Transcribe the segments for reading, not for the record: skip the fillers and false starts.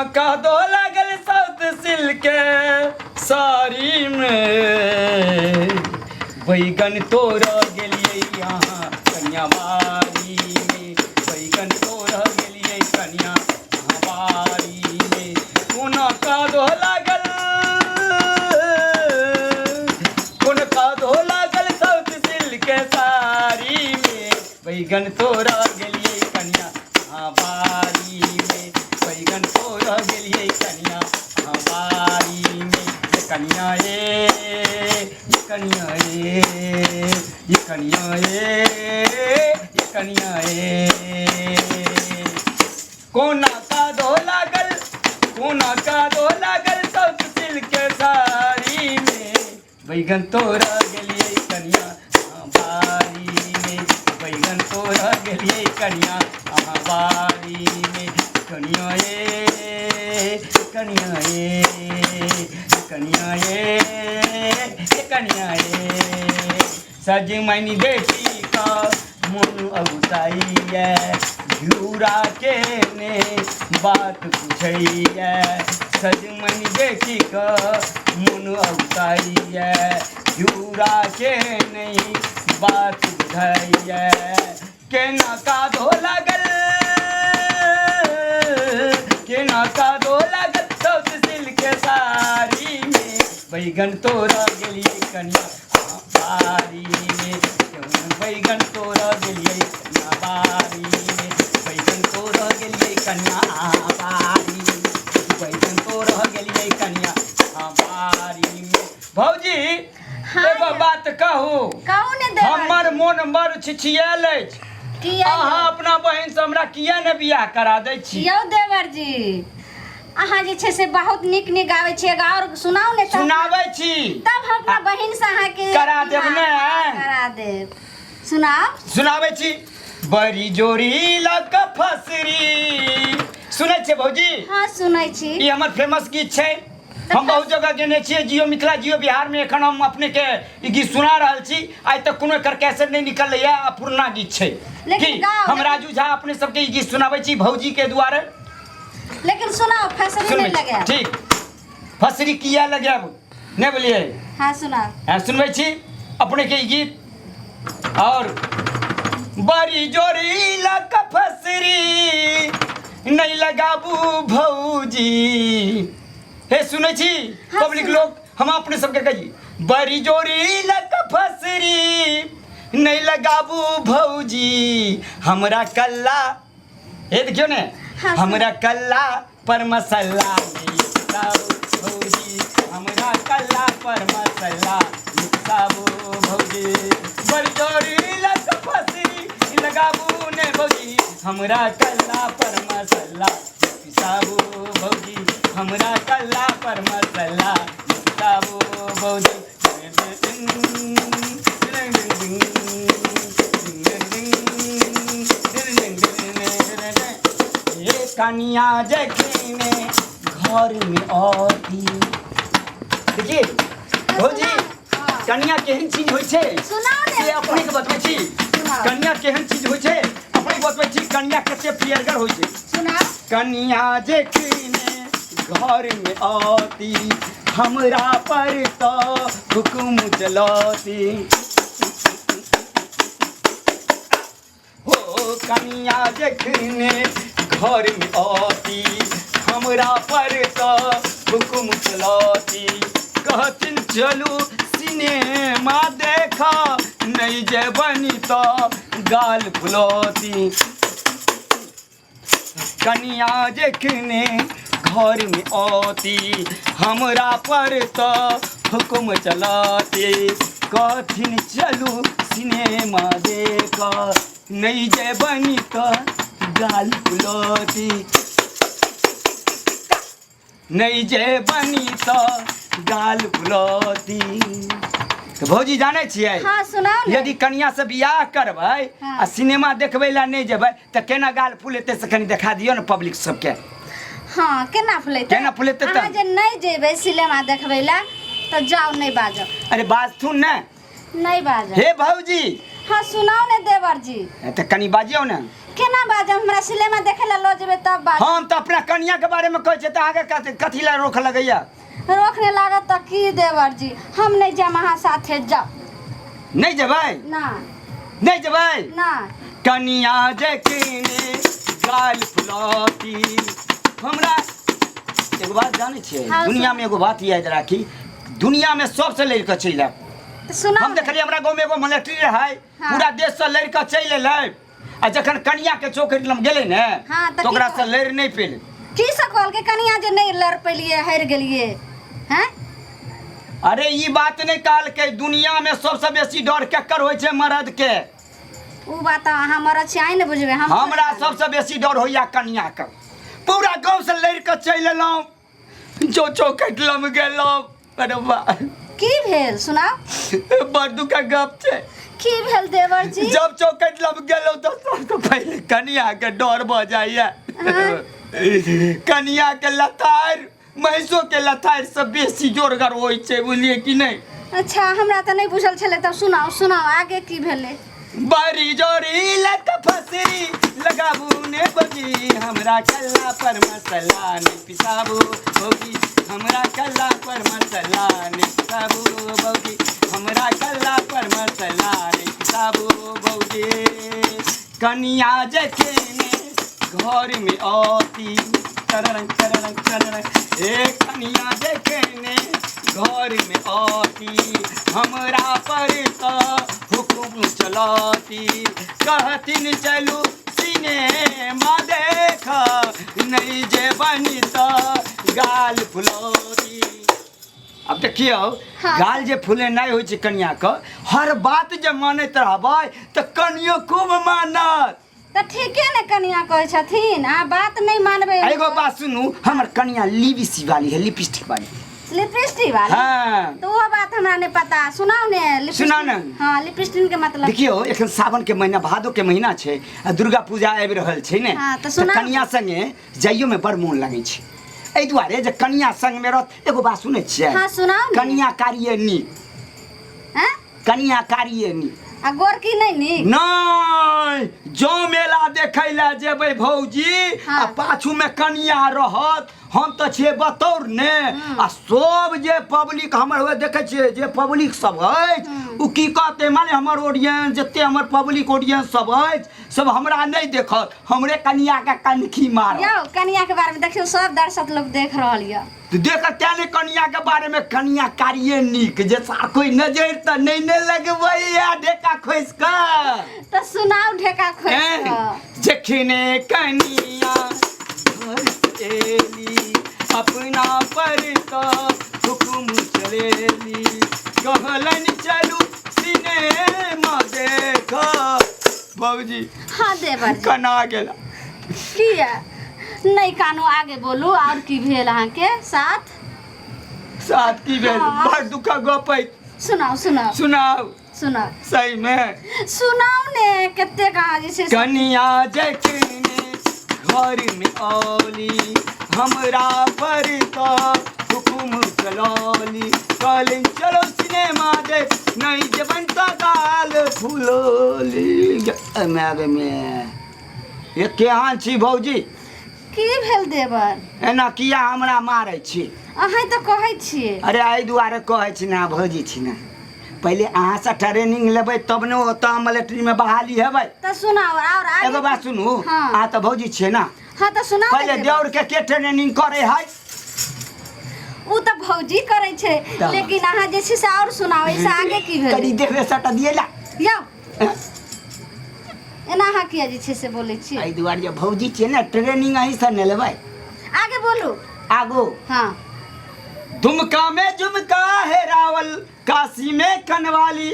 कोना कादो लागल साउथ सिल्क के साड़ी में, बैगन तोड़ गेलियै यहाँ कन्या बाड़ी में, बैगन तोड़ गेलियै कन्या अहाँ बाड़ी में। कोना कादो लागल, कोन कादो लागल साउथ सिल्क के साड़ी में, बैगन तोड़ गेलियै कन्या अहाँ बाड़ी में, बैगन तोड़ गेलियै कन्या अहाँ बाड़ी में। ये कन्या ये, ये कन्या ये, ये कन्या ये, ये कन्या ये। कोना कादो लागल, कोना कादो लागल सब सिल्क के साड़ी में, बैगन तोड़ा गेलियै कनिया अहाँ बाड़ी में, बैगन तोड़ा गेलियै कनिया अहाँ बाड़ी में। कनिया ये, कनिया ये, कनिया ये, कनिया ये। सजमनि देखी कऽ मोन अगुताइए, घिउरा के ने बात पूछैए। सजमनि देखी कऽ मोन अगुताइए, घिउरा के नहीं बात बुझैए। केना कादो लागल, केना कादो लागल सौत सिल्क के साड़ी में, बैगन तोड़ा गेलियै कनिया बाड़ी में, बैगन तोड़ गेलियै कनिया बाड़ी में, बैगन तोड़ गेलियै कनिया बाड़ी में, बैगन तोड़ गेलियै कनिया बाड़ी में। भौजी, एगो बात कहू? कहू ने देवर। हमर मोन बड़ छिछियाल अछि। किया? अहाँ अपना बहिन से हमरा किया ने बियाह करा दै छी? यौ देवर जी, अहाँ जे छै से बहुत नीक नीक गाबै छियै, और सुनाउ ने तब। सुनाबै छी। तब हम अपना बहिन से अहाँके करा देब ने? करा देब, सुनाउ। सुनाबै छी। बड़ी जोड़ी लग फसरी, सुनै छियै भौजी? हाँ, सुनै छी। ई हमर फेमस गीत छै, हम बहुत जगह गेने छियै, जियो मिथिला जियो बिहार में एखन हम अपने के ई गीत सुना रहल छी। आइ तक कोनो एकर कैसेट नहि निकलैया आ पुरना गीत छै। लेकिन की गाओ, हम लेकिन- राजू झा अपने सबके ई गीत सुनाबै छी भौजी के दुआरे। लेकिन सुनाओ, फसरी सुनबै नहीं छी। लगे। ठीक, फसरी किया लगायब नहि बोलिए। हाँ, सुनाओ। हाँ, सुनबै छी अपने के ई गीत। और बड़ी जोड़ी लग फसरी नहीं लगाबू भौजी। हे, सुनै छी? हाँ, पब्लिक सुन- लोग, हम अपने सबके कही, बड़ी जोड़ी लग फसरी नहीं लगाबू भौजी, हमरा कल्ला, हे देखियो ने। हाँ, हमरा कल्ला पर मसल्ला नहीं पिसाबू भौजी, हमरा कल्ला पर मसल्ला नहीं पिसाबू भौजी। बड़ी जोड़ी लग फसरी लगाबू ने भौजी, हमरा कल्ला पर मसल्ला नहीं पिसाबू भौजी, हमरा कल्ला पर मसल्ला नहीं पिसाबू भौजी। ये कनिया जखने घर में आती, देखिए भौजी, कनिया केहन चीज होइ छै सुनाउ ने। से अपने के बतबै छी। सुनाउ। कनिया केहन चीज होइ छै अपने के बतबै छी, कनिया कते पियरगर होइ छै। सुनाउ। कनिया जखने घर में आती, हमरा पर तो हुकुम चलती हो। कनिया जखने घर में आती, हमरा पर तो हुकुम चलती। कहथिन चलू सिनेमा देखा, नहीं जे बनी तो गाल फुलौती। कनिया जखने घर में औती, हमरा पर तो हुकुम चलती। कहथिन चलू सिनेमा देख, नहीं जे बनी तो गाल फुलौती, नहि जे बनी तऽ गाल फुलौती। तऽ भौजी, जानै छियै? हाँ, सुनाउ ने। यदि कनिया से बियाह करबै आ सिनेमा देखबै लए नहि जेबै तऽ केना गाल फुलेतै, से कनि देखा दियौ ने पब्लिक सबके। हाँ, केना फुलेतै? केना फुलेतै तऽ? अहाँ जे नहि जेबै सिनेमा देखबै लए तऽ जाउ, नहि बाजब। अरे, बाजथुन ने। नहि बाजब। हे भौजी। हाँ सुनाउ ने देवर जी। तऽ कनि बाजियौ ने। केना बाजब? हमरा सिनेमा देखे ला लऽ जेबै तब बाजब। हम तऽ अपना कनिया के बारे में कहै छियै तऽ अहाँके कथी लए रोक लगैया? रोक नहि लागत तऽ की देवर जी, हम नहि जायब अहाँ साथे, जाउ। नहि जेबै? ना। नहि जेबै? ना। कनिया जखने गाल फुलौती हमरा। एगो बात जानै छियै? हाँ, दुनिया में एगो बात याद राखी, दुनिया में सबसे लड़ि कऽ चलि आयब। तऽ सुनाउ हम ने। देखलियै हमरा गाँवमे एगो मिलिट्री रहै। हाँ। पूरा देश से लड़ि कऽ चलि एलै आ जखन कनिया के चौखटि लग गेलै ने, हाँ, तऽ तऽ की ओकरा से कहल? लड़ि नहि पेलै। की सब कहलकै कनिया जे नहि लड़ पेलियै, हारि गेलियै हैं? अरे ई बात नहि कहलकै। दुनिया में सबसे बेसी डर केकर होइ छै? मर्द के। ओ बात अहाँ मरद छी, अहीं ने बुझबै, हम हमरा सबसे बेसी डर होइया कनिया के। पूरा गाँव से लड़ि कऽ चलि एलहुँ, जो चौखटि लग गेलहुँ, अरे बा। की भेल, सुनाउ। बड़ दुखक गप छै। की भेल देवर जी? जब चौखटि लग गेलहुँ तऽ सबसँ पहिले कनिया के डर भऽ जाइया। कनिया के लतारि महींसो के लतारि से बेसी जोरगर होइ छै, बुझलियै कि नहि? अच्छा, हमरा तऽ नहि बुझल छलै। तब सुनाउ, सुनाउ, आगे की भेलै? बड़ी जोरी लत फसरी लगाबू ने बजी, हमरा कल्ला पर मसाला ने पिसाबू भौजी, हमरा कल्ला पर मसाला ने पिसाबू भौजी, हमरा कल्ला पर मसाला ने पिसाबू भौजी। कनिया जखने घर में औती तररंग तररंग तररंग, ए कनिया जखने घर में औती, हमरा पर तऽ हुकुम चलती। कहथिन चलू सिनेमा देख, नहि जेबनि तऽ गाल फुलौती। आब देखियौ। हाँ। गाल जे फुलेनाइ होइ छै कनियाके, हर बात जे मानैत रहबै तऽ कनियो खूब मानत। तऽ ठीके ने कनिया कहै छथिन, अहाँ बात नहि मानबै। एगो बात सुनू, हमर कनिया लिपस्टिक वाली है, लिपस्टिक वाली। लिपस्टिक वाली? हाँ। तऽ ओहो बात हमरा नहि पता, सुनाउ ने लिपस्टिक। सुनाउ ने। हाँ, लिपस्टिक के मतलब? देखियौ, एखन सावन के महीना, भादो के महीना छै आ दुर्गा पूजा आबि रहल छै ने। हाँ, तऽ तऽ सुनाउ। कनिया संगे जाइयो में बड़ मोन लगै छै, एहि दुआरे जे कनिया संग में रहत। एगो बात सुनै छियै? हाँ, सुनाउ ने। कनिया कारिये नीक। हैं? कनिया कारिये नीक। आ गोरकी नहि नीक? नहि, जँ मेला देखै लए जेबै भौजी, हाँ। आ पाछू में कनिया रहत, हम तऽ छियै बतौर ने, आ सब जे पब्लिक हमर हुए देखै छियै, जे पब्लिक सब अछि ओ की कहतै? माने हमर ऑडियंस जते हमर पब्लिक ऑडियंस सब अछि, सब हमरा नहि देखत, हमरे कनिया के कनखी मारत। यौ, कनिया के बारे में देखियौ, सब दर्शक लोग देख रहल यऽ। तऽ देख तें ने कनिया के बारे में, कनिया कारिये नीक जे सार कोई नजर तऽ नहि ने लगबैया ढेका खोसि कऽ। तऽ सुनाउ ढेका खोसि कऽ। जखने कनिया घर से एली, अपना पर तऽ हुकुम चलेली। कहलनि चलू सिनेमा देख। बाबूजी। हाँ देवर जी। कना गेला। किया नहि कानू, आगे बोलू, आओर की भेल अहाँके साथ? साथ की भेल? हाँ। बड़ दुखक गप अछि। सुनाउ, सुनाउ। सुनाउ? सुनाउ। सही में? सुनाउ ने, कतेक अहाँ जे छै से- कनिया जखने घर में औली, हमरा पर तऽ हुकुम चलौली। कहलनि चलो सिनेमा देख, नहीं जेबनि तऽ गाल फुलौली। माय गे माय, ये केहन छी भौजी? की भेल देवर? एना किया हमरा मारै छी? अहाँ तऽ कहै छियै। अरे एहि दुआरे कहै छी ने भौजी, छी ने, पहिले अहाँसँ ट्रेनिंग लेबै तब ने ओतऽ मिलिट्रीमे बहाली हेबै। तऽ सुनाउ आओर आगे। एगो बात सुनू। हाँ। अहाँ तऽ भौजी छियै ने? हाँ, तऽ सुनाउ ने पहिले देवर। देवर के के ट्रेनिंग करे है? ओ तऽ भौजी करै छै। तऽ- लेकिन अहाँ जे छै से आओर सुनाउ, एहिसँ आगे की भेल? कनि देखबे सटा दिए ला। यौ, एना अहाँ किया जे छै से बोलै छी? एहि दुआरे जे भौजी छियै ने, ट्रेनिंग अहीँसँ ने लेबै। आगे बोलू। आगू? हाँ। दुमका में झुमका है रावल, काशी में कनवाली।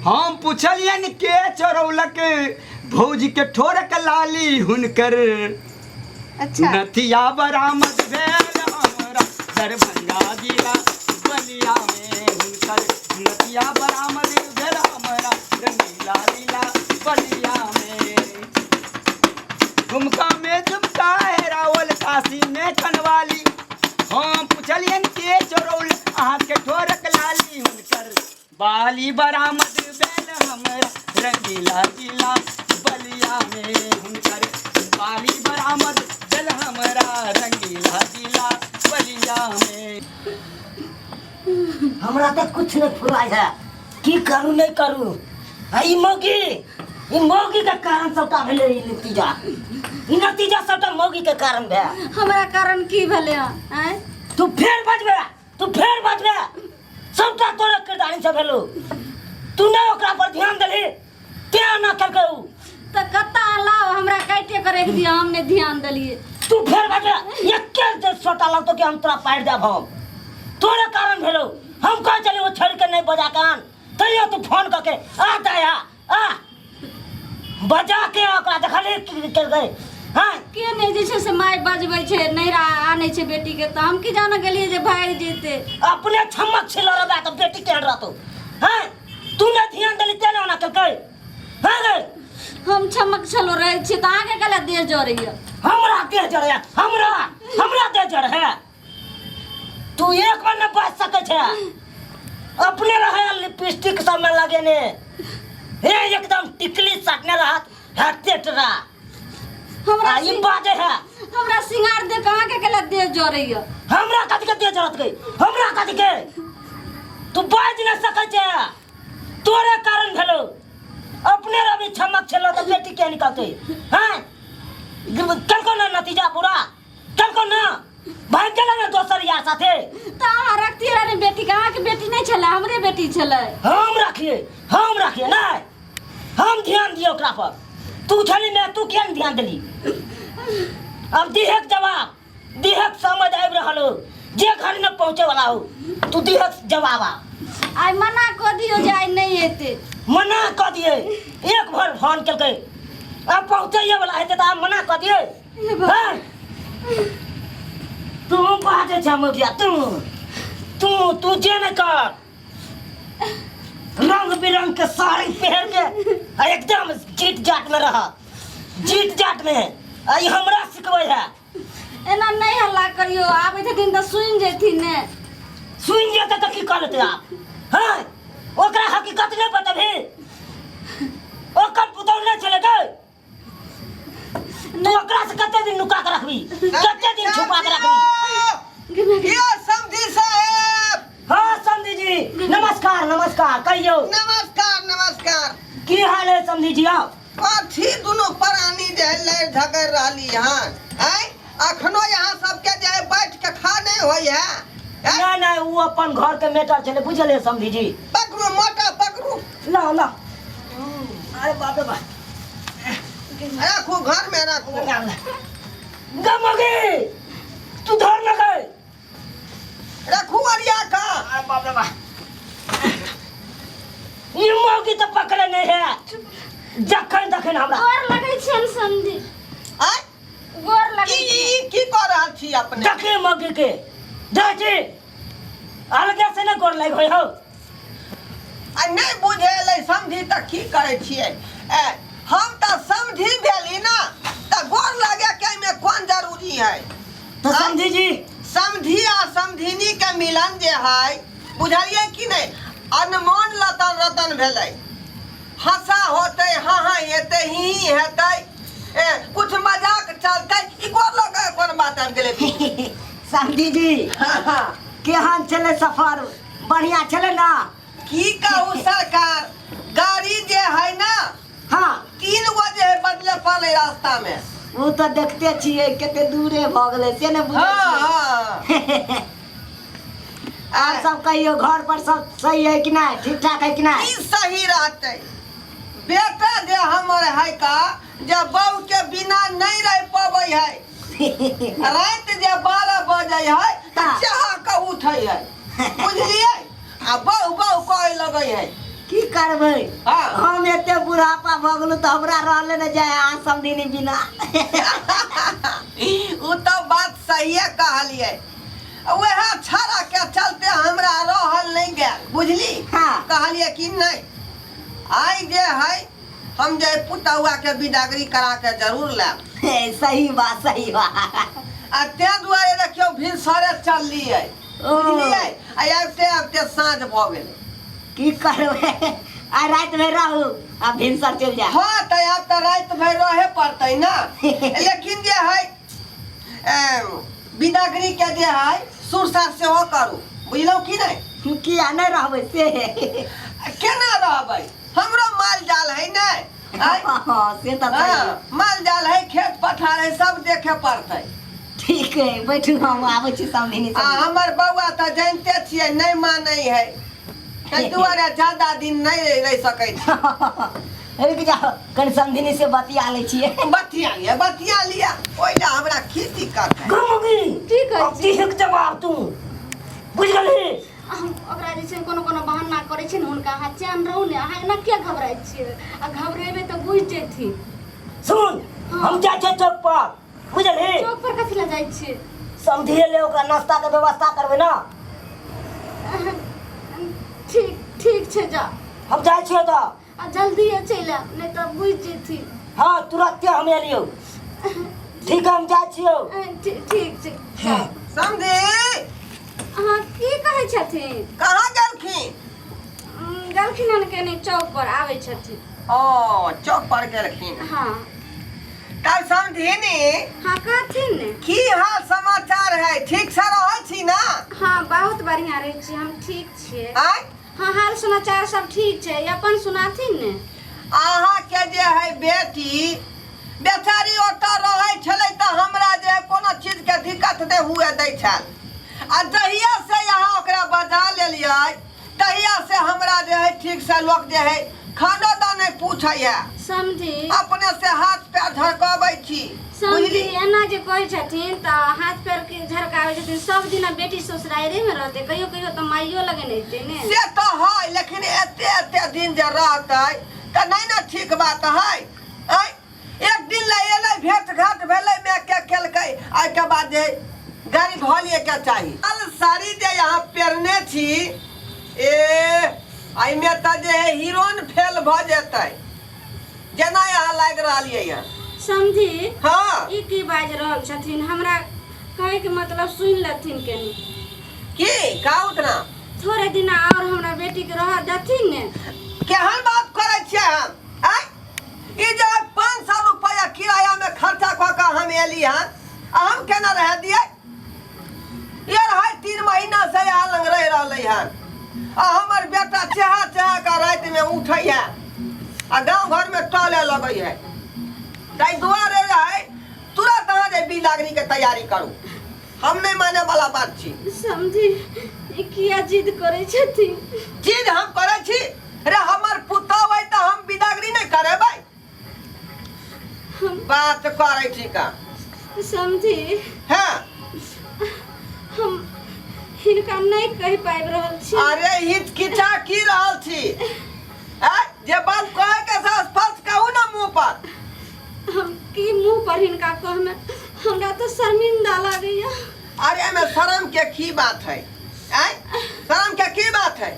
हम पुछलियनि के चोरौलक भौजी के ठोरक लाली, हुनकर अच्छा नथिया बरामद भेल हमरा दरभंगा जिला बलिया में। हुनकर नथिया बरामद भेल हमरा रंगीला लीला बलिया में। झुमका में झुमका है रावल, काशी में कनवाली। हम पुछलियनि के चोरौल अहाँके ठोरक लाली, हुनकर बाली बरामद भेल। हमरा रंगीला जिला बलिया में। हुनकर बाली बरामद भेल हमरा रंगीला जिला बलिया में। हमरा तऽ कुछ नहि फुराइ है, की करू नहि करू। आ ई मौगी, ई मौगी के कारण सबटा भेलै ई नतीजा, ई नतीजा सबटा मौगी के कारण भेल। हमरा कारण की भेलै हँ? आँय? तू फेर बजबे, तू फेर बजबे, सबटा तोरे किरदानी से भेलो। तू नहि ओकरा पर ध्यान देलही तें ना केलकै उ। तऽ कत्ता लाओ हमरा काटे के राखि दिअ, हम नहि ध्यान देलियै। तू फेर बजबे, एके जे सोटा लगतो कि हम तोरा पारि देब। हम तोरे कारण भेलो। हम कहै छलियै ओ छोड़ि के नहि बजा के आन, तैयो तू फोन कऽ के आ दया आ बजा के ओकरा देखली की केलकै। हाँ के नहि जे छै से माय बजबै छै, नैहरा आनै छै बेटीके, तऽ हम की जाने गेलियै जे भागि जेतै। अपने छमक छिलो रहबे तऽ बेटी केहन रहतौ। हाँ तू नहि ध्यान देली तें ने ओना केलकै। हाँ गे हम छमक छलो रहै छियै तऽ अहाँके कला देह जरैया? हमरा देह जरैया, हमरा हमरा देह जरै है। तू एक बार न बच सकै छै। अपने रहे लिपस्टिक सब में लगेने, हे एकदम टिकली सटने रहत हटे टरा। हमरा आ ई बाजे है। हमरा सिंगार देख अहाँके कला देह जरैया? हमरा कथी के देह जरत गई, हमरा कथी के? तू बाज न सकै छै, तोरे कारण भेलो। अपने रवि छमक छलो तऽ बेटी के निकलते। हैं कल ना नतीजा पूरा कल ना भाग गेलै ने दोसर यार साथे। तऽ अहाँ रखतियै रहए ने बेटीके? अहाँके बेटी नहि छलै, हमरे बेटी छलै। हम रखिए, हम रखिए नहीं, हम ध्यान दिए ओकरा पर। तू छली मैं, तू किया नहीं ध्यान देली? अब दिहक जवाब, दिहक समझ आबि रहल हो, जे घर में पहुंचे वाला हो तू दिहक जवाब। आ आइ मना कऽ दियौ जे आइ नहि एतै। मना कऽ दिए, एक भर फोन केलकै, अब पहुंचे वाला हेतै तऽ आब मना कऽ दिए। हे भगवान। हाँ? तू बाजै छ मुखिया, तू तू तू जे नहि कर, रंग बिरंग के साड़ी पहिर के आ एकदम जीट जाट में रह, जीट जाट में। आ ई हमरा सिखबै है। एना नहि हल्ला करियौ, आबै छथिन तऽ सुनि जेथिन ने। सुनि जेतै तऽ की कऽ लेतै आब? हाँ ओकरा हकीकत नहि बतेबही? ओकर पुतौह नहि छलै गै? तू ओकरा से कते दिन नुका के रखबी, कते दिन छुपा के रखबी? यो समधी साहेब। हाँ समधी जी, नमस्कार नमस्कार। कहियो। नमस्कार नमस्कार। की हाल है समधी जी? आओ। कथी दुनू प्राणी जे है लड़ि झगड़ि रहली हन? आँय, अखनो यहाँ सबके जे है बैठ के खा नहीं होइ है? आँय? नहीं नहीं, वो अपन घर के मैटर छले, बुझलिए समधी जी। पकड़ू मोटा पकड़ू। ला ला, अरे बाप रे बाप। राखू घर में राखू। गमगे तू धर न गए। रखू अरिया का। अरे बाप रे बाप, ई मौगी तो पकड़े नहीं है जखन तखन हमरा। गोर लगै छियनि समधी। आँय? गोर लगै ई छियनि। ई की कऽ रहल छी अपने? देखे मौगी के जाइ छी अलगे से नहीं गोर लाग होइ हो। आ नहि बुझेलै समझी तऽ की करै छियै? ए, हम तऽ समझी भेली ना, तऽ गोर लागे के एहिमे कोन जरूरी है? तो समझी जी, समझी आ समझिनी के मिलन जे है, बुझलियै कि नहि, अनमोल लतन रतन भेलै। हंसा होतै, हाँ हाँ हेतै, ही ही हेतै, ए, कुछ मजाक चलतै। ई गोर लगे कोन बात आबि गेलै? समझी जी, हाँ हाँ। केहन छलै सफर? बढ़िया छलै ना? की कहू सरकार, गाड़ी जे है ना, हाँ, 3 गो जे है बदले पड़ले रास्ता में। ओ तऽ देखते छियै कते दूरे भऽ गेलै से ने बुझै हाँ छियै। हाँ। आर सब कहियौ, घर पर सब सही है कि नहि, ठीक ठाक है कि नहि? की सही रहतै, बेटा जे हमर है का जे बहू के बिना नहीं रह पबै है। राति जे 12 बजे है तऽ हाँ। चाह के उठै है, बुझलियै, आ बहु बहु कहै लगै है। की करबै, हाँ। हम एते बुढ़ापा भऽ गेलहुँ तऽ हमरा रहले ने जाय अहाँ समधिनी बिना। ओ तऽ बात सहिए कहलियै, वएह छड़ा के चलते हमरा रहल नहीं गेल, बुझली। हाँ। कहलियै कि नहीं, आइ जे है हम जे पुतहुआ के बिदागरी करा के जरूर लायब। हे, सही बात सही बात। आ तें दुआरे देखियौ भिनसरे चललियै, ओ। बुझलियै, आ आबिते आबिते साँझ भऽ गेलै। की करबै, आइ राति भरि रहू आ भिनसर चलि जायब। हाँ तऽ आब तऽ राति भरि रहे पड़तै ने, लेकिन जे है बिदागरी के जे है सुरसा सेहो करू, बुझलहुँ कि नहि? किया नहि रहबै से? केना रहबै, हमरो माल जाल है ने। आँय? हाँ, से तऽ सही। हाँ, माल जाल है, खेत पथार है, सब देखे पड़तै। ठीक है, बैठू, हम आबै छी समधिनी। आ हमर बौआ तऽ जानिते छियै, नहि मानै है, ताहि दुआरे ज्यादा दिन नहि रहि सकै छी। रुकि जाओ, कनि समधिनी से बतिया लै छियै। बतिया लिअ, बतिया लिअ, ओहि लए हमरा की दिक्कत है? गुमुगी। की कहै अब दिहक जवाब तू, बुझि गेलही? हम ओकरा जे छै कोनो कोनो बहाना करै छै ने हुनका। अहाँ चैन रहू ने, अहाँ एना किया घबराइ छियै? आ घबरेबै तऽ बुझि जेथिन। सुन, हम जाइ छियै चौक पर, बुझलही? चौक पर कथी लए जाइ छियै? समझिए ले, ओकरा नाश्ता के व्यवस्था करबै ना। ठीक ठीक छै, जा। हम जाइ छियै तऽ। आ जल्दिए चलि आयब, नहि तऽ बुझि जेथिन। हाँ, तुरन्ते हम एलियौ। ठीक है, हम जाइ छियौ। ठीक छै, जाउ। समझी। अहाँ की कहै छथिन? कहाँ गेलखिन? गेलखिन हन कनि चौक पर, आबै छथिन। ओ, चौक पर गेलखिन? हाँ। तब समधिनी। हाँ, कहथिन ने। की हाल समाचार है? ठीक से रहै छी ना? हाँ, बहुत बढ़िया रहै छी हम, ठीक छियै। आँय? हाँ, हाल समाचार सब ठीक छै, अपन सुनाथिन ने। अहाँके जे है बेटी बेचारी ओतऽ रहै छलै तऽ हमरा जे है कोनो चीजके दिक्कत नहि हुए दै छल, आ जहिया से अहाँ ओकरा बजा लेलियै तहिया से हमरा जे है ठीक से लोक जे है खानो दा नहि पूछै है। समझी। अपने से हाथ पैर झड़कबै छी। समझी। बुझली? एना जे कहै छथिन तऽ हाथ पैर के झरकाबै छथिन, सब दिना बेटी ससुराइरे मे रहतै? कहियो कहियो तऽ माइयो लगे ने एतै ने। से तऽ है, लेकिन एते एते दिन जे रहतै तऽ नहि ने ठीक बात है। आँय, एक दिन लए एलै, भेंट घाट भेलै, माय के केलकै, एहिके बाद जे गाड़ी भऽ लिएके चाही। लाल साड़ी जे यहाँ पहिरने छी, ए एहिमे तऽ जे है हीरोइन फेल भऽ जेतै, जेना यहाँ लागि रहल ये। समझी। हाँ। ई की बाजि रहल छथिन? हमरा कहैके मतलब सुनि लेथिन कनि। की कहू ना। थोड़े दिन और हमरा बेटीके रह देथिन ने। केहन बात करै छियै हम? आँय, ई जे 500 रुपया किराया में खर्चा कऽ कऽ हम एली हन, आ हम केना रह दियै? ये रहै 3 महीना से यहाँ लग रहि रहलै हन, आ हमर बेटा चेहा चेहा कऽ रातिमे उठै है आ गाँव घरमे टहले लगै है। ताहि दुआरे रहै तुरंत अहाँ जे बिदागरीके तैयारी करू, हम नहि माने वाला बात छी। समझी, ई किया जिद करै छथिन? जिद हम करै छी? रे, हमर पुतहु है तऽ हम बिदागरी नहि करेबै? हम बात करै छी का? समझी। हाँ। हम हिनका नहि कहि पाबि रहल छी। अरे, हिचकिचा की रहल छी? आँय, जे बात कहे के से स्पष्ट कहू ना मुंह पर। हम की मुंह पर हिनका कहमे, हमरा तऽ शर्मिंदा लागैया। अरे, एहिमे शर्म के की बात है? आँय, शर्म के की बात है?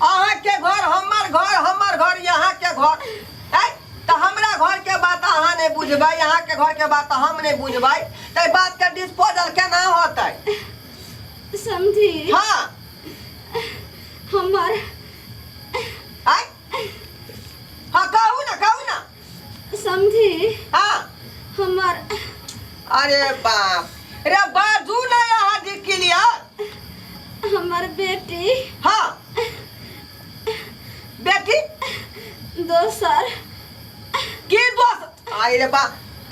अहाँ के घर हमर घर, हमर घर यहाँ के घर। आँय, तऽ हमरा घर के बात अहाँ नहि बुझबै, अहाँ के घर के बात हम नहि बुझबै, तऽ एहि बात के डिस्पोजल केना होतै? समझी। हाँ। हमर आँय, हाँ, कहू ना, कहू ना। समझी। हाँ। हमर अरे बाप रे, बाजू ना यहाँ जी क्लियर। हमर बेटी। हाँ, बेटी। दोसर। की दोस? आई रे बा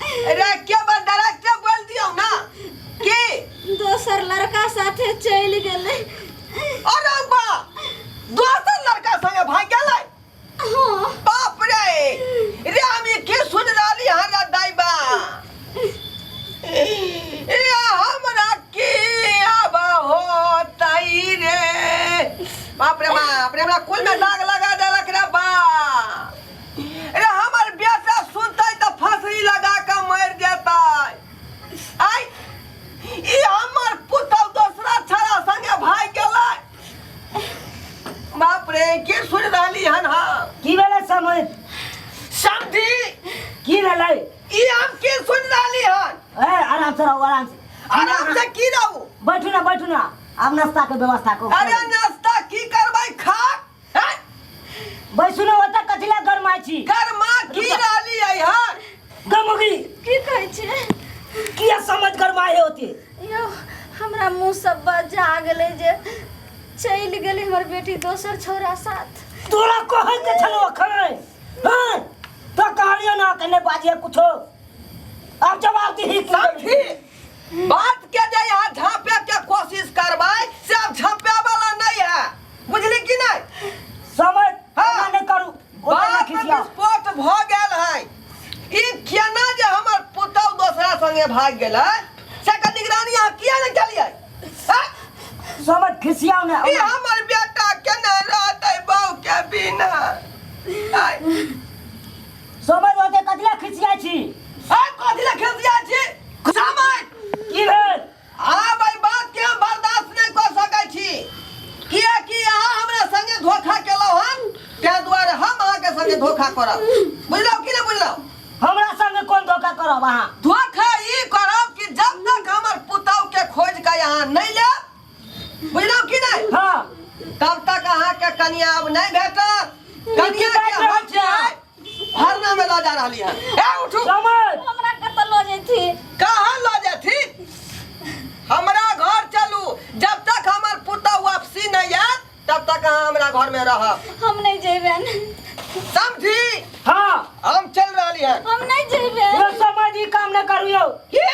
रे, के बार डायरेक्ट बोल दियो ना की? दोसर लड़का साथे चलि गेलै। अरे बा, दोसर लड़का संगे भाग गेलै? हाँ। बाप रे रे, हम ई की सुन रहली हन रे दाइबा? ए हमरा की अब होतै रे? बाप रे बाप रे, हमरा कुल में दाग लगा देलक रे बाप रे। हमर बेटा सुनतै तऽ फांसी लगा कऽ मरि जेतै। आइ ई हमर पुतहु दोसरा छड़ा संगे भागि गेलै। बाप रे, की सुन रहली हन हम? की भेलै समझ? समझी। की भेलै? ई हम की सुन रहली हन? ए, आराम से रहू, आराम से। आराम से की रहू? बैठू ना, बैठू ना, आब नाश्ता के व्यवस्था करू। अरे, नाश्ता की करबै खा? हैं? बैसू। छी। गरमा की रहली है हन? गमगी की कहै छियै? किया समझ गरमाए होते? यौ, हमरा मुँह सब बजा गेलै जे चलि गेलै हमर बेटी दोसर छौड़ा साथ। तोरा कहै के छलो अखन? हैं, तो कहलियो ना कि नहीं बाजिए कुछो। अब जवाब दही। समझी बात के जे यहाँ झाँपे के कोशिश करबै से अब झाँपे वाला नहीं है, बुझली कि नहीं? समझ। हाँ। हाँ, नहीं करू ओते ना बात खिसिया। विस्फोट भ गेल है। ई केना जे हमर पुतहु दोसरा संगे भाग गेलै से के निगरानी अहाँ किया नहीं केलियै? हैं? समझ खिसियाओ ने। ई हमर बेटा केना रहतै बहू के बिना? आय, समझ होते कथी खिसिया छी? आय, कथी लए खिसिया छी? समझ की भेल? आब एहि बात के हम बर्दाश्त नहि कऽ सकै छी, किएकि अहाँ हमरा संगे धोखा केलहुँ हन, ताहि दुआरे हम अहाँके संगे धोखा करब, बुझलहुँ कि नहि बुझलहुँ? हमरा संगे कोन धोखा करब अहाँ? धोखा ई करब कि जब तक हमर पुतहु के खोज के अहाँ नहि लेब, बुझलहुँ कि नहि? हाँ। तब तक अहाँके कनिया आब नहि भेटत। कनिया बाजि के रहल हम छी अहाँ? भरना में लऽ जा रहली हन। ए उठू। समझ हमरा कतऽ लऽ जैथिन? कहाँ लऽ जेथिन? हमरा घर चलू। जब तक हमर पुतहु वापसी नहीं आयत तब तक अहाँ हमरा घर में रहब। हम नहीं जेबेन। समझी? हाँ। हम चल रहली हन। हम नहीं जेबेन। यो समझ ई काम नहीं करू यौ। की?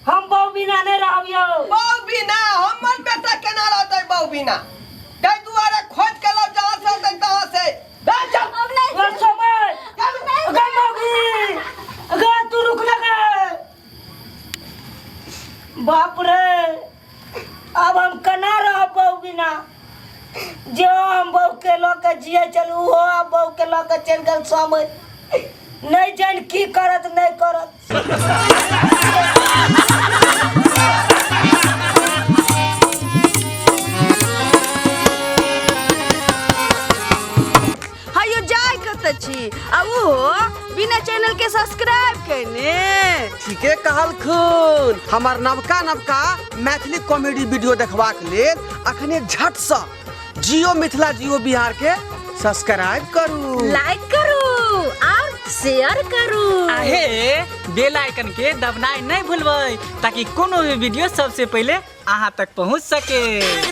हम बहु बिना नहीं रहब यौ। बहु बिना हमर बेटा केना रहतै बहु बिना? ताहि दुआरे खोज के लाउ जहाँ से होतै तहाँ से। ए, चल। हम नहीं यो समझ गे मौगी गे, तू रुक ना गे। बाप रे, अब हम केना रहब बहु बिना? जो हम बहु के लऽ के जिए चलू, ओहो आब बहु के लऽ के चलि गेल। समझ नहीं जान की करत नहीं करत। हयो जाय कतऽ छी आ ओहो बिना चैनल के सब्सक्राइब केने? ठीके कहलखुन। हमर नवका नवका मैथिली कॉमेडी वीडियो देखबाक लेल अखने झटसँ जियो मिथिला जियो बिहार के सब्सक्राइब करू, लाइक करू और शेयर करू। आहे बेल आइकन के दबनाइ नहीं भूलबै ताकि कोनो भी वीडियो सबसे पहले अहाँ तक पहुँच सके।